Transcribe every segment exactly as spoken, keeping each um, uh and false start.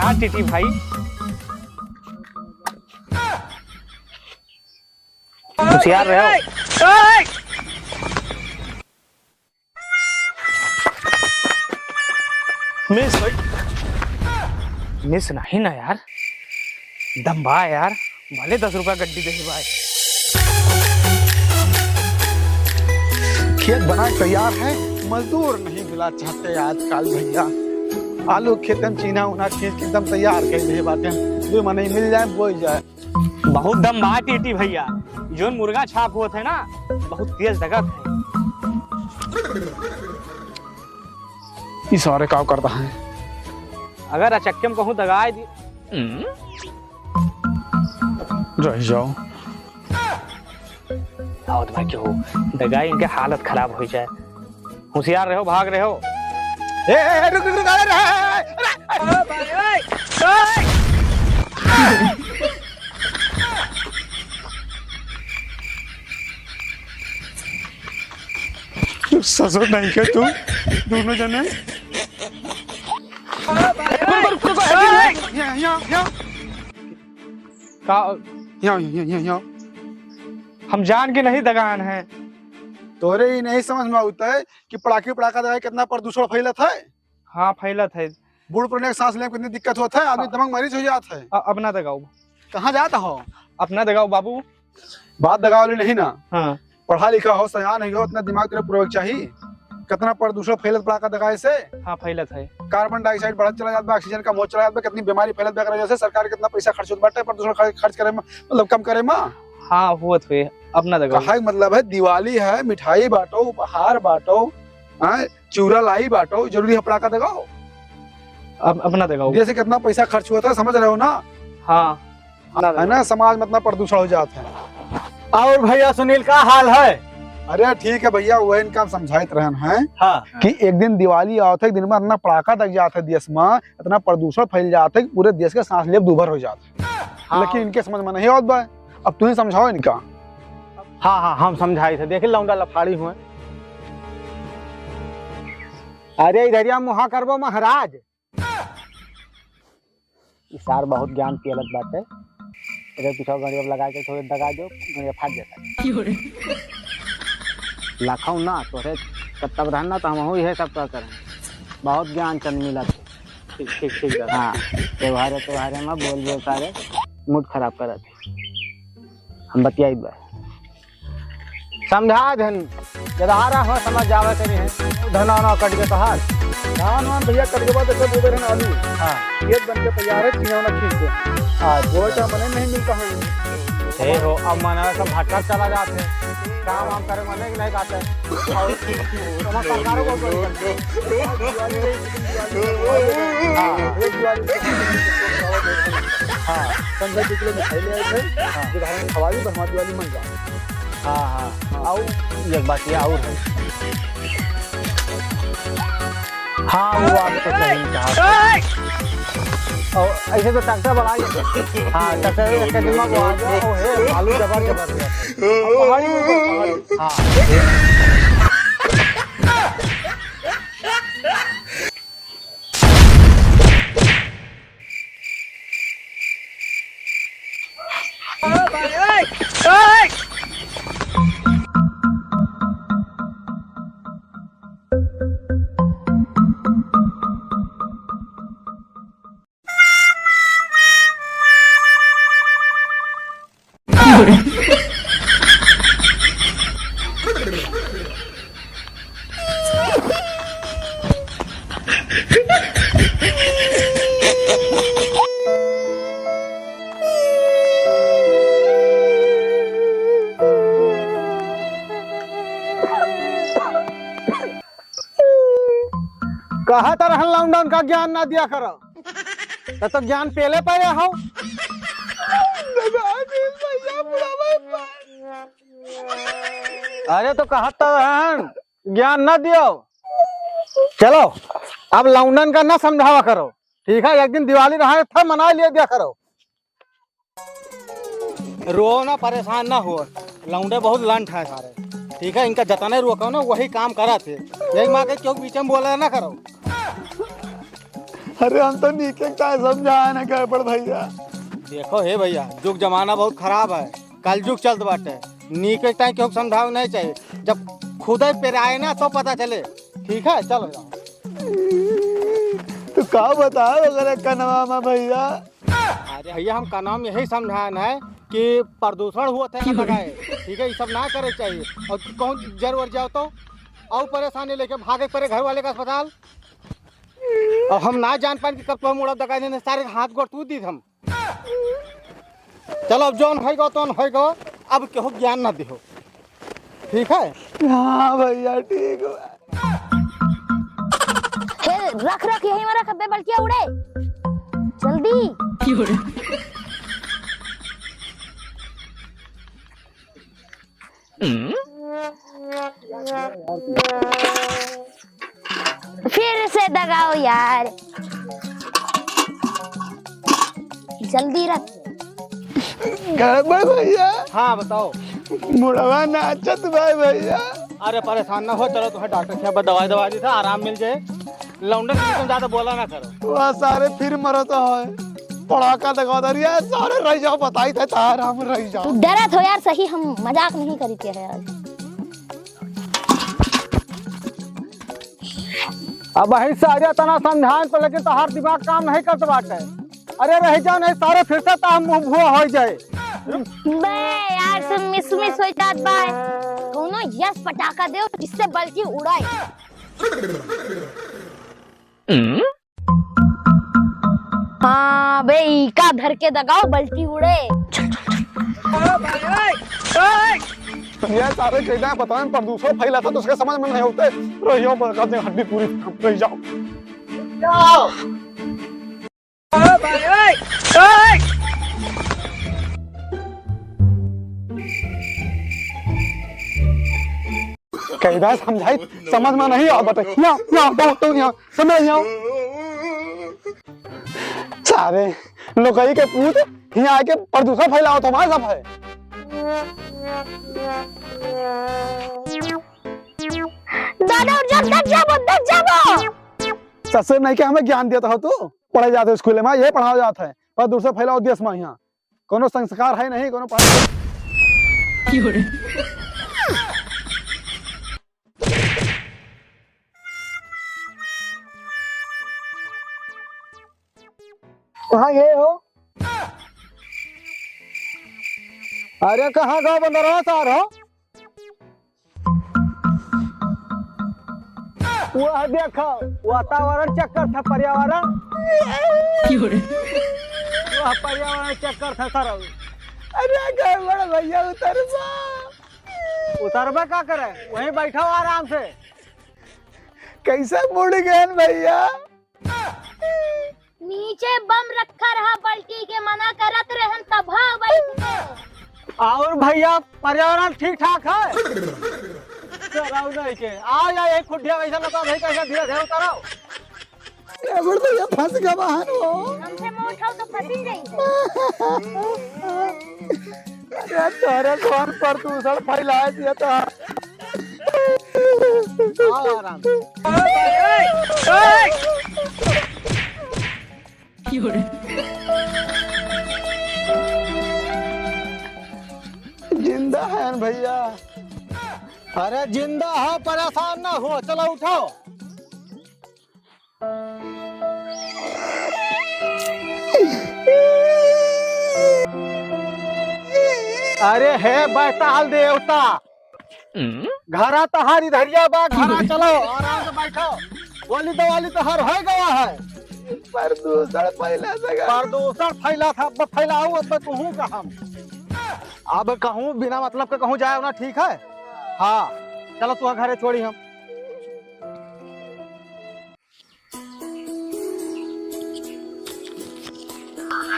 हाँ टीटी भाई, होशियार रहो। मिस भाई। मिस नहीं ना यार, दम बा यार, भले दस रुपया गड्डी दे भाई। खेत बना के तैयार है, मजदूर नहीं मिला चाहते आजकल भैया। आलू खेत में चीना उना खींच के एकदम तैयार कर दे बाटे, जो मनई मिल जाए बोई जाए। बहुत दम बा टीटी भैया, जोन मुर्गा छाप होत है ना, बहुत तेज दगत है। ई सारे का करता है? अगर अचक्के में कहूँ दगाए दी। रह जाओ। आवत बा केहू, दगाई इनके हालत खराब हो जाए। होशियार रहो, भाग रहो। ए, ए, ए, रुक, रुक, रुक, अरे, अरे, अरे, अरे। तू ससुर नहीं के तू, दोनों जने। रुक, रुक, रुक, रुक, यहाँ, यहाँ, यहाँ। का? यहाँ, यहाँ, यहाँ, यहाँ। हम जान के नहीं दगान है। तोरे ही नहीं समझ में आवत है कि पड़ाकी पड़ाका दगाई कितना प्रदूषण फैलत है। हाँ, फैलत है। बूढ़ पुराने के सांस लेवे में कितनी दिक्कत होत है, आदमी हाँ। दमंग मरीज हो जात है। अ-, अपना दगाओ। कहाँ जात हो? अपना दगाओ बाबू। बात दगाओ वाली नहीं ना। हाँ। पढ़ा लिखा हो, सयान हो, इतना दिमाग तेरे पूर्वक चाहिए। कितना प्रदूषण फैलत पड़ाका दगाए से। हाँ, फैलत है। कार्बन डाइऑक्साइड बढ़त चला जात बा, ऑक्सीजन कम होत चला जात बा, कितनी बीमारी फैलत बा, एकरा वजह से सरकार कितना पैसा खर्च होत बाटे प्रदूषण खर्च, खर्च करे में, मतलब कम करे में। हाँ, होत हुए, अपना दगाओ। कहा मतलब है, दिवाली है, मिठाई बांटो, उपहार बांटो, हाँ, चूरा लाई बाटो, जरूरी है पड़ाका दगाओ? अब, अपना दगाओ। जैसे कितना पैसा खर्च होत है, समझ रहे हो ना? हाँ। है ना, समाज में इतना प्रदूषण हो जात है। और भैया सुनील, का हाल है? अरे ठीक है भैया, वही इनका हम समझाइत रहन हैं हाँ। कि एक दिन दिवाली आवत है, एक दिन में इतना पड़ाका दग जात है देश में, इतना प्रदूषण फैल जात है कि पूरे देश के सांस लेब दूभर हो जात है। हाँ। लेकिन इनके समझ में नहीं आवत बा। अब तू ही समझाओ इनका। हाँ, हाँ, हम समझाई थे। देखी लौंडा लफाड़ी हुए। अरे इधरिया मुहा करबो महाराज। ई सार बहुत ज्ञान पियलत बाटे। अरे पीछा गड़िया लगा के थोड़े दगा दो, गड़िया फाट जाता है। क्यों रे? लाखों ना, तोरे तब, तब रहन ना, तो हमहू यह सब का करें। बहुत ज्ञान चंद मिलत है। ठीक, ठीक, ठीक है। हाँ, त्योहारे, त्योहारे में बोल, बोल सारे मूड खराब करत है। हम बतियाई बा। समझा देन, जब आ रहा हो, समझ जावे के नहीं है। धना ना कट के तोहार। धान वान भैया कट के बाद ऐसे बोले रहन आलू। हाँ। खेत बन के तैयार है, चीना वाला खींच दे। हाँ। वो तो मने नहीं मिलता है। हे हो, अब मना सब भटकत चला जात है। काम वाम करे मने के नहीं जाते। और हमारे सरकारों को कोई हाँ। एक दिवाली हाँ। संजय जी के लिए मिठाई ले आए थे। हाँ। जो घर में खवाई, तो हमारी दिवाली मन जाए। हाँ, हाँ। हाँ। और एक बात ये और है। हाँ, वो आप तो सही कहा। और ऐसे तो ट्रैक्टर बढ़ा ही। हाँ, ट्रैक्टर एक के दिमाग वो आ गया, वो है, आलू जबर जबर हो जाता है। पहाड़ी में ऊपर, पहाड़ी। हाँ। कहा तो रहन लौंडन का ज्ञान ना दिया करो। तो, तो ज्ञान पेले पाए हो। अरे तो कहत तो रहन, ज्ञान न दियो। चलो, अब लौंडन का न समझावा करो, ठीक है? एक दिन दिवाली रहा था, मना लिया दिया करो। रो ना, परेशान ना हो, लौंडे बहुत लंठ है सारे, ठीक है? इनका जतने रोको ना, वही काम करा थे। यही माँ के क्यों बीच में बोला ना करो। अरे हम तो नीके का समझाए ना गड़बड़ भैया। देखो हे भैया, जुग जमाना बहुत खराब है, कलजुग चलत बाटे। नीके टाइम केहू के समझावे नहीं चाहिए, जब खुदे पेराए ना तो पता चले। ठीक है, चलो जाओ। तू का बताए ओकरे कनवा में भैया? अरे भैया, हम कनवा में यही समझाएन है कि प्रदूषण होत है ना लगाए, ठीक है, ये सब ना करे चाहिए। और कहूँ जर वर जाओ तो और परेशानी लेके भागे पड़े घर वाले का अस्पताल। और हम ना जान पाएन कि कब तो हम उड़ब दगा देने, सारे हाथ गोड़ तू दी हम। चलो, अब जौन होइगो, तौन होइगो, अब केहू ज्ञान ना दिहो, ठीक है? हाँ भैया, ठीक बा। हे, रख, रख, यही में रख, अबे बल्टिया उड़े। जल्दी। फिर से दगाओ यार, जल्दी रख। गड़बड़ भैया। हाँ, बताओ। मुड़वा नाचत बा भैया। अरे परेशान ना हो, चलो तुम्हें डॉक्टर के यहाँ दवाई दवा दी था, आराम मिल जाए। लौंडे के बीच में ज्यादा बोला ना करो। वह सारे फिर मरत है। पड़ाका दगा दरिया, सारे रह जाओ, बताई था तार हम रह जाओ। तू डरत हो यार, सही हम मजाक नहीं करी के है यार। अब वही सारे तना समझाएन तो, लेकिन तोहार दिमाग काम नहीं करत बाटे। अरे रह जाओ, नहीं सारे फिर से तार मुंह भुआ हो जाए। बे यार, सब मिस मिस हो जात बा। कौनो यस पटाखा दे, जिससे बल्टी उड़ाए। हाँ बे, इका धर के दगाओ, बल्टी उड़े। ये सारे कैदा बताएं, प्रदूषण फैला था तो उसके समझ में नहीं होते। रहियो, बरकत ने हड्डी पूरी रह जाओ। कैदा समझाई, समझ में नहीं आवत बाटे। यहाँ, यहाँ, तो, तो यहाँ, समझ यहाँ। सारे लोकई के पूत, यहाँ आके प्रदूषण फैलावत हमारे सब है। दादा, उठ जा, दब जाबो, दब जाबो। ससुर नहीं के हमें ज्ञान देत हो तू? पढ़े जात हो स्कूल में, ये पढ़ावा जात है, प्रदूषण फैलाओ देश में यहाँ। कोनो संस्कार है नहीं, कोनो पढ़ाई। कहाँ गए हो? अरे कहाँ गए बंदरवा सार हो? वह देखो, वातावरण चक्कर था, पर्यावरण। क्यों रे? वह पर्यावरण चक्कर था सर। अरे गड़बड़ भैया, उतरबा। उतरबा का करे? वहीं बैठो आराम से। कैसे मुड़ गए भैया? नीचे बम रखा रहा, बल्टी के मना करत रहन, तब हाँ बैठ गए। और भैया, पर्यावरण ठीक ठाक है? चलाओ नहीं के। आओ या, एक खुटिया वैसा लगा भाई, कैसा धीरे धीरे उतारो। अरे गुड़ भैया, फंस गया वाहन वो। हमसे मोट हो तो फंसी जाएंगे। अरे तोरे कौन प्रदूषण फैलाए दिया था? आओ आराम से। जिंदा है भैया। अरे जिंदा हो, परेशान ना हो, चलो उठो। अरे हे बैताल देवता, घरा तहार इधरिया बा, घरा चलो, आराम से बैठो। बोली दवाली तहार हो गया है। प्रदूषण फैला सका। प्रदूषण फैला था, अब फैलाऊ, अब तू का हम। अब कहूँ बिना मतलब के कहूँ जाए ना, ठीक है? हाँ, चलो तू घरे छोड़ी हम।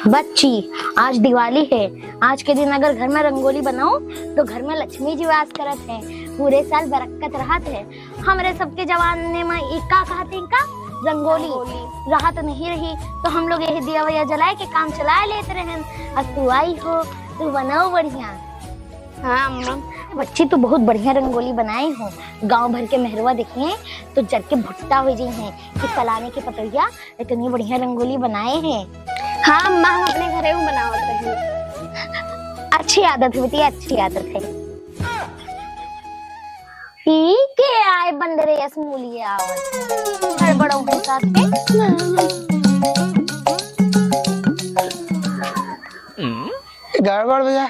बच्ची, आज दिवाली है। आज के दिन अगर घर में रंगोली बनाओ तो घर में लक्ष्मी जी वास करत हैं, पूरे साल बरकत रहत है। हमरे सबके जमाने में ई का कहते हैं का? रंगोली। रंगोली। रहत नहीं रही तो हम लोग यही दिया वया जलाए के काम चलाए लेत रहन। अब तू आई हो, तू बनाओ बढ़िया। हाँ अम्मा, बच्ची, तू बहुत बढ़िया रंगोली बनाए हो। गांव भर के मेहरवा देखिए तो जर के भुट्टा हो जाई हैं कि फलाने के पतोहिया इतनी बढ़िया रंगोली बनाए हैं। हाँ अम्मा, हम अपने घरे हूँ बनावत रही। अच्छी आदत है बेटी, अच्छी आदत है। ई के आए बंदरे अस मूलिये आवत है। हड़बड़ो है साथ के। गड़बड़ भैया,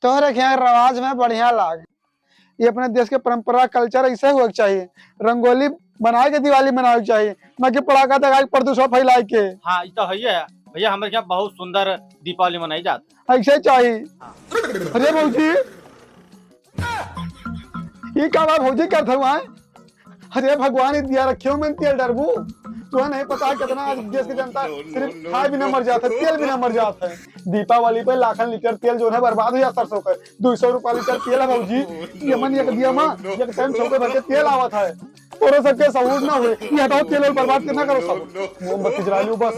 तोहरे के यहाँ रवाज में बढ़िया लाग। ये अपने देश के परंपरा, culture ऐसे हुआ के चाहिए। रंगोली बनाए के दिवाली मनावे के चाहिए, ना कि पटाखा दगाए के प्रदूषण फैलाए के। हाँ, ई तो है ही है भैया, हमरे यहाँ बहुत सुंदर दीपावली मनाई जात। ऐसे चाहिए। अरे भौजी, ये का बा भौजी, करत हऊ आए? अरे भगवान, ई दिया रखे हो, में तेल डरबू? तुम्हें नहीं पता कितना आज देश की जनता सिर्फ खाए बिना मर जात है, तेल बिना मर जात है। दीपावली पे लाखन लीटर तेल जो है बर्बाद हो जात सरसों के। दो सौ रुपया लीटर तेल है भौजी, ये मन एक दिया मा एक time चौके भर के तेल आवत है। तोरे सबके सहूर ना हुए, ये हटाओ तेल और बर्बाद कितना करो सब। मोमबत्ती जला लियो बस।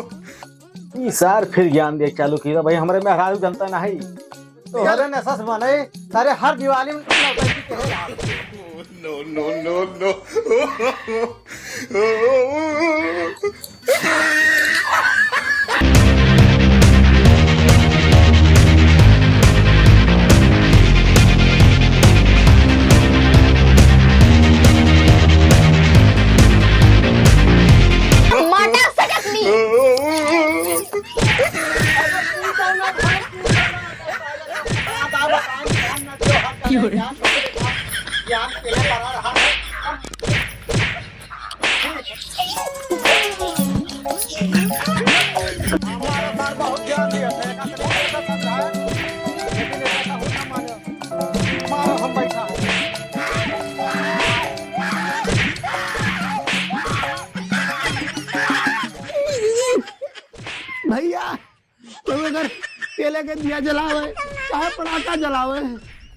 ई सार फिर ज्ञान दे चालू की भाई, हमरे मेहरारू जनता नहीं। तोहरे नशा से बने, सारे हर दिवाली में नौटंकी करे रहा। No, no, no, no। मटर से चटनी। भैया, केहू अगर तेले के दिया जलावे, चाहे पटाखा जलावे,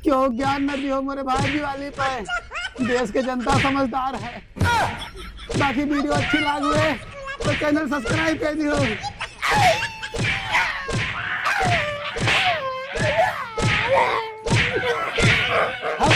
केहू ज्ञान न दियो मोरे भाई दिवाली पे। देश के जनता समझदार है। बाकी video अच्छी लाग हुए तो channel subscribe कर दियो। हम